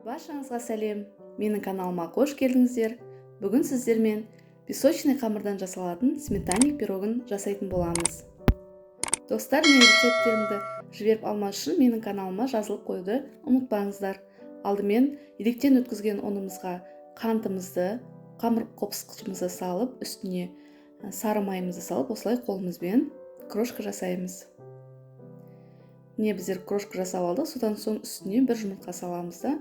Баршаңызға сәлем! Менің каналыма қош келдіңіздер. Бүгін сіздермен песочный қамырдан жасалатын сметанник пирогын жасайтын боламыз. Достар, менің рецепттерімді жіберіп алмас үшін менің каналыма жазылып қоюды ұмытпаңыздар. Алдымен електен өткізген ұнымызға қантымызды, қамыр қопсытқышымызды салып, үстіне сары майымызды салып, осылай қолымызбен крошка жасаймыз. Міне, біздер крошка жасап алдық, содан соң үстіне бір жұмыртқа саламыз да,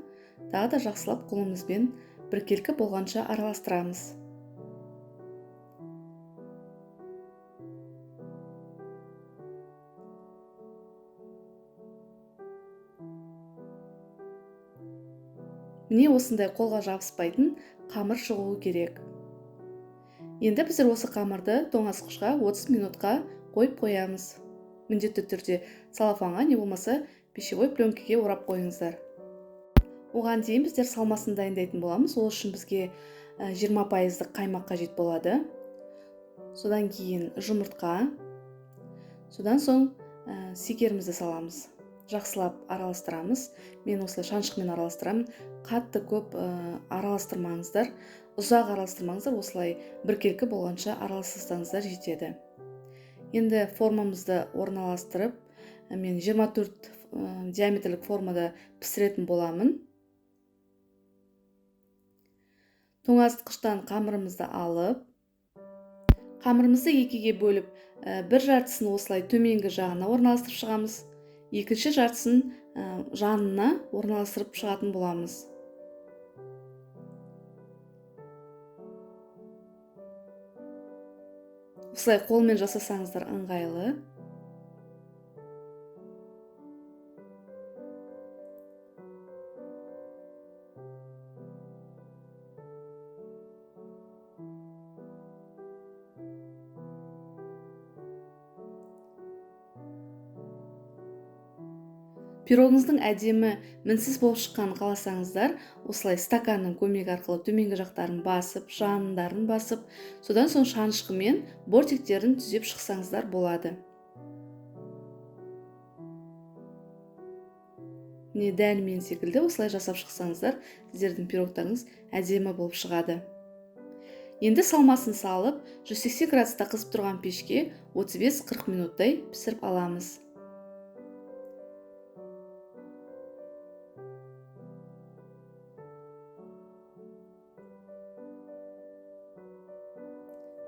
тағы да жақсылап қолымызбен біркелкі болғанша араластырамыз. Міне, осындай қолға жабыспайтын қамыр шығуы керек. Енді біздер осы қамырды тоңазытқышқа 30 минутқа қойып қоямыз. Міндетті түрде целлофанға не болмаса пищевой пленкаге орап қойыңыздар. Оған дейін біздер салмасын дайындайтын боламыз. Ол үшін бізге жиырма пайыздық қаймақ қажет болады. Содан кейін жұмыртқа, содан соң секерімізді саламыз. Жақсылап араластырамыз. Мен осылай шаншықмен араластырамын. Қатты көп араластырмаңыздар, ұзақ араластырмаңыздар, осылай біркелкі болғанша араластырсаңыздар жетеді. Енді формамызды орналастырып, мен 24 диаметрлік формада пісіретін боламын. Тоңазытқыштан қамырымызды алып, қамырымызды екіге бөліп, бір жартысын осылай төменгі жағына орналастырып шығамыз, екінші жартысын жанына орналастырып шығатын боламыз. Осылай қолмен жасасаңыздар ыңғайлы. Пирогыңыздың әдемі мінсіз болып шыққанын қаласаңыздар, осылай стаканның көмегі арқылы төменгі жақтарын басып, жандарын басып, содан соң шанышқымен бортиктерін түзеп шықсаңыздар болады. Міне, дәл мен секілді осылай жасап шықсаңыздар, сіздердің пирогтарыңыз әдемі болып шығады. Енді салмасын салып, 180 градуста қызып тұрған пешке отыз бес-қырық минуттай пісіріп аламыз.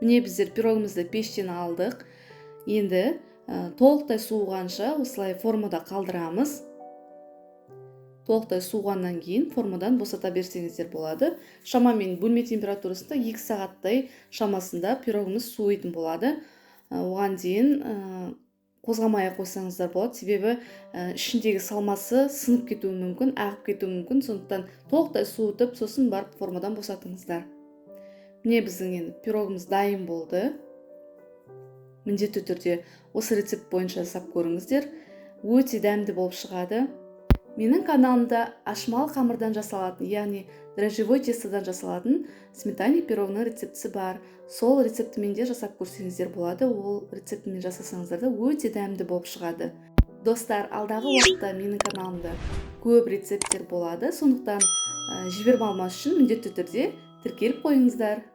Міне, біздер пирогымызды пештен алдық. Енді толықтай суығанша осылай формада қалдырамыз. Толықтай суығаннан кейін формадан босата берсеңіздер болады. Шамамен бөлме температурасында 2 сағаттай шамасында пирогымыз суитын болады. Оған дейін қозғамай ақ қойсаңыздар болады, себебі ішіндегі салмасы сынып кетуі мүмкін, ағып кетуі мүмкін. Сондықтан толықтай суытып, сосын барып формадан босатыңыздар. Міне, біздің енді пирогымыз дайын болды. Міндетті түрде осы рецепт бойынша жасап көріңіздер. Өте дәмді болып шығады. Менің каналымда ашмалы қамырдан жасалатын, яғни дрожжевой тестодан жасалатын сметанник пирогының рецептісі бар. Сол рецептімен де жасап көрсеңіздер болады. Ол рецептімен жасасаңыздар да өте дәмді болып шығады. Достар, алдағы уақытта менің каналымда көп рецепттер болады. Сондықтан жіберіп алмас үшін міндетті түрде тіркеліп қойыңыздар.